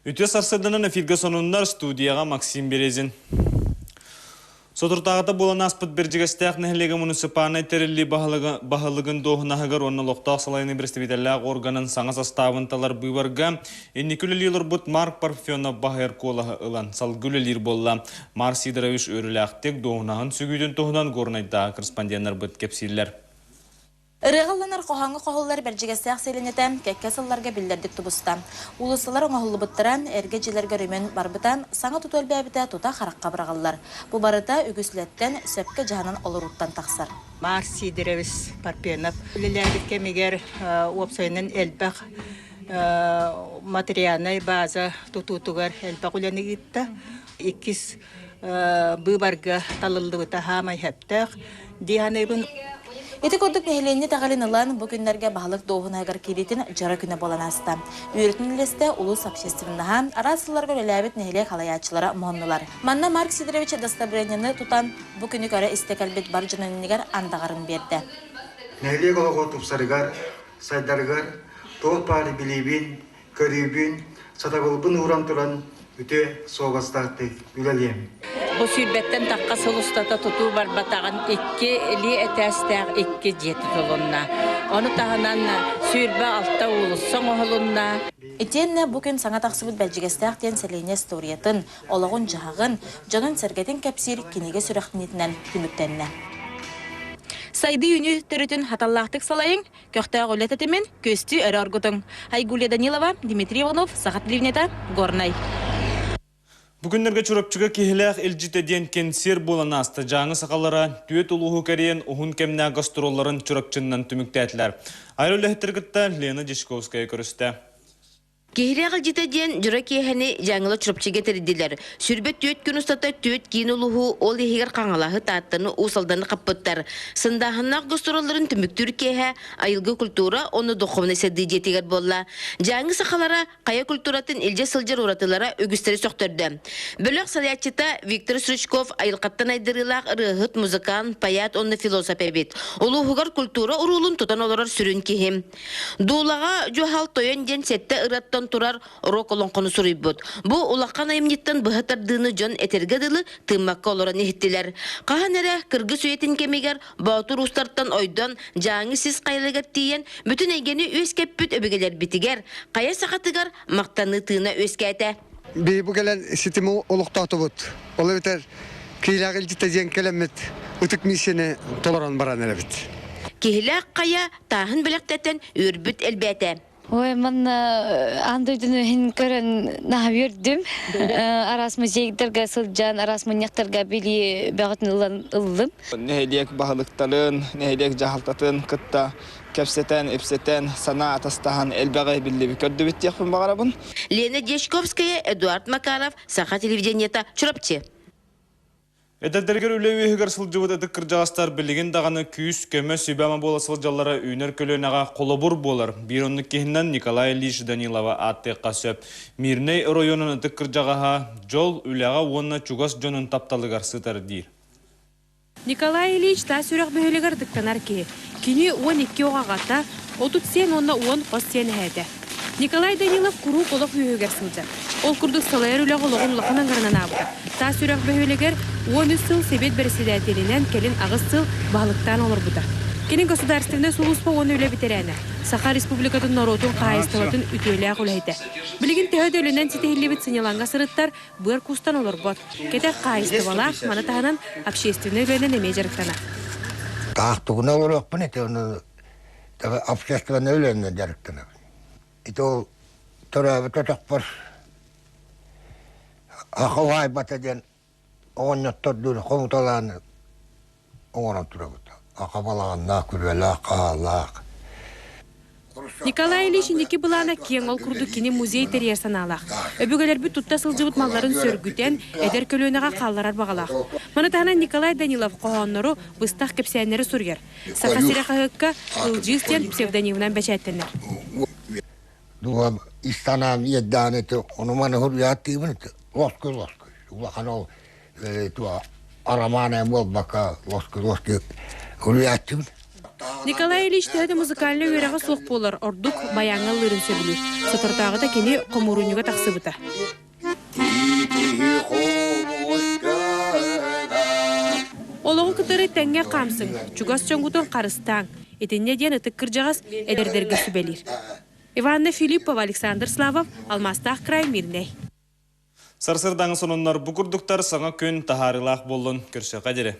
Үтүө сарсыарданан эфиргэ сонуннар студияҕа Максим Березин. Соторутааҕыта буолан ааспыт Бэрдьигэстээх нэһилиэгэ муниципальнай тэриллии баһылыгын дуоһунаһыгар уонна олохтоох салайыныы бэрэстэбиитэллээх органын саҥа састаабын талар быыбарга инники үлэлии олорбут Марк Парфенов баһыйар куолаһы ылан салгыы үлэлиир буолла. Марк Сидорович үөрүүлээхтик дуоһунаһын сүгүүтүн туһунан Горнайдааҕы корреспонденнарбыт кэпсииллэр. Ырыаҕа ылланар хоһооҥҥо хоһуллар Бэрдьигэстээх сэлиэнньэтэ кэккэ сылларга биллэрдик тубуста. Уулуссалар оҥоһуллубуттара, эргэ дьиэлэргэ өрөмүөн барбыта, саҥа тутуу элбээбитэ тута харахха быраҕыллар. Бу барыта үгүс үлэттэн, сөпкө дьаһанан олорууттан тахсар. Марс Сидорович Парпенов үлэлээбит кэмигэр уопсайынан элбэх материальнай база тутуутугар элбэх үлэни ыытта. Иккис быыбарга талыллыбыта хаамай сөптөөх дии саныыбын. Ити курдук нэһилиэнньэ итэҕэлин ылан, бу күннэргэ баһылык дуоһунаһыгар киириитин дьоро күнэ буолан ааста. Үөрүүтүн үллэстэ улуус общественноһа, араас сылларга үлэлээбит нэһилиэк салайааччылара муһуннулар. Манна Марк Сидорович дастабырыанньаны тутан, бу күнү көрө-истэ кэлбит бар дьон иннигэр андаҕарын биэрдэ. Нэһилиэк олоҕо тупсарыгар, сайдарыгар туох баар билиибин, көрүүбүн, сатабылбын ууран туран үтүө суобастаахтык үлэлиэм. Бу сүүрбэттэн тахха сыл устата тутуу барбатаҕын икки илии этээстээх икки дьиэ тутулунна. Ону таһынан 26 уулусса оҥоһулунна. Итиэннэ бу күн саҥа тахсыбыт Бэрдьигэстээх диэн сэлиэнньэ историятын, олоҕун-дьаһаҕын, дьонун-сэргэтин кэпсиир кинигэ сүрэхтэниитинэн түмүктэннэ. Сайдыы үүнүү төрүтүн хаталлаахтык салайыҥ, Көхтөөх үлэ тэтимин күөстүү өрө оргутуҥ. Айгулия Данилова, Дмитрий Иванов, Саха телевидениета, Горнай. Бу күннэргэ Чурапчыга киһилээх илдьитэ диэн кэнсиэр буолан ааста. Дьааҥы сахалара түөрт улууһу кэрийэн уһун кэмнээх гастролларын Чурапчыннан түмүктээтилэр. Айар үлэһиттэр кытта Лена Дьячковская көрүстэ. Киһилээх илдьитэ диэн дьоро киэһэни Дьааҥыла Чурапчыга тэрийдилэр. 24 күн устата түөрт киин улууһу, ол иһигэр Хаҥалаһы, Тааттаны, Уус Алданы хаппыттар. Сындааһыннаах гастролларын түмүктүүр киэһэ айылгы культура уонна духовнай сайдыы дьиэтигэр буолла. Дьааҥы сахалара хайа культуратын илдьэ сылдьар уратылара үгүстэри сөхтөрдө. Бөлөх салайааччыта Виктор Стручков айылҕаттан айдарыылаах ырыаһыт, музыкант, поэт уонна философ эбит. Улууһугар культура уруулун тутан олорор сүрүн киһи. Дуулаҕа Дьуһал Тойон диэн сэттэ ырыаттан турар рок олоҥхону суруйбут. Бу улахан айымньыттан быһа тардыыны дьон этэргэ дылы тыыммакка олорон иһиттилэр. Хаһан эрэ кыргыс үйэтин кэмигэр Боотур уустартан ойдон Дьааҥы сис хайалыгар тиийэн бүтүн эйгэни үөскэппит өбүгэлэрбитигэр хайа сахатыгар махтаныы тыына үөскээтэ. Биһи бу кэлэн ситими олохтоотубут. Ол эбэтэр Киилээх илдьитэ диэн кэлэммит ытык миссияны толорон баран эрэбит. Киһилээх хайа тааһын бэлэхтэтэн үөрбүт элбээтэ. Ой, манна аан дойдуну иһин көрөн наһаа үөрдүм. Араас музейдарга сылдьан, араас мунньахтарга билии бөҕөтүн ылан ыллым. Нэһилиэк баһылыктарын, нэһилиэк дьаһалтатын кытта кэпсэтэн, ипсэтэн, санаа атастаһан элбэҕи биллибит көрдүбүт диэхпин баҕарабын. Лена Дьячковская, Эдуард Макаров, Саха телевидениета, Чурапчы. Эдэрдэригэр үлэ үөһүгэр сылдьыбыт ытык кырдьаҕастар билигин даҕаны күүс-көмө, сүбэ-ама буола сылдьаллара үүнэр көлүөнэҕэ холобур буолар. Биир оннук киһинэн Николай Ильич Данилова ааттыахха сөп. Мирнэй оройуонун ытык кырдьаҕаһа дьол, үлэҕэ уонна чугас дьонун тапталыгар сытар диир. Николай Ильич таас үрэх бөһүөлэгэр ытыктанар киһи. Кини 12 оҕо аҕата, 37 уонна 10 хос сиэн эһээтэ. Николай Данилов куруук олох үөһүгэр сылдьар. Ол курдук салайар үлэҕэ олоҕун улахан аҥарынан аабыта. Таас Үрэх бөһүөлэгэр 13 сыл сэбиэт бэрэссэдээтэлинэн, кэлин аҕыс сыл баһылыктаан олорбута. Кини государственнай сулууспа уонна үлэ бэтэрээнэ, Саха Республикатын норуотун хаһаайыстыбатын үтүөлээх үлэһитэ. Билигин төһө да үлэнэн ситиһиллибит сынньалаҥҥа сырыттар, быар куустан олорбот. Кэтэх хаһаайыстыбалаах, маны таһынан общественнай үлэнэн эмиэ дьарыктанар. Таахтугуна олоруохпун ити ону общественнай үлэнэн дьарыктанабын. Ити ол төрөөбүт өтөхпөр аха уһаайбата диэн оҕонньоттордуун хомуталаан оҥорон турабыт. Аха балаҕаннаах, күрүөлээх, хаалаах. Николай Ильич инники былаана киэҥ, ол курдук кини музей тэрийэр санаалаах. Өбүгэлэрбит тутта сылдьыбыт малларын сөргүтэн, эдэр көлүөнэҕэ хаалларар баҕалаах. Маны таһынан Николай Данилов хоһооннору, быстах кэпсээннэри суруйар. Саха сирэ хаһыакка Ылдьыыс диэн псевдонимынан бэчээттэнэр. Дуһам ис санаам иэдээн ити ону-маны суруйааттыыбын ити лоскуй-лоскуй. Улахан ол арамаан буолбакка лоскуй-лоскуй суруйааччыбын. Николай Ильич төһө да музыкальнай үөрэҕэ суох буолар, ордук байааҥҥа ыллыырын сөбүлүүр. Соторутааҕыта кини хомуурунньуга тахсыбыта. Олоҕу кытары тэҥҥэ хаамсыҥ, чугас дьоҥҥутун харыстааҥ. Итиннэ диэн ытык кырдьаҕас эдэрдэргэ сүбэлиир. Иванна Филиппова, Александр Славов, Алмаастаах край, Мирнэй. Сарсырдаҥы сонуннар бу курдуктар саҥа күн таһаарыылаах буоллун көрсүөххэ диэри.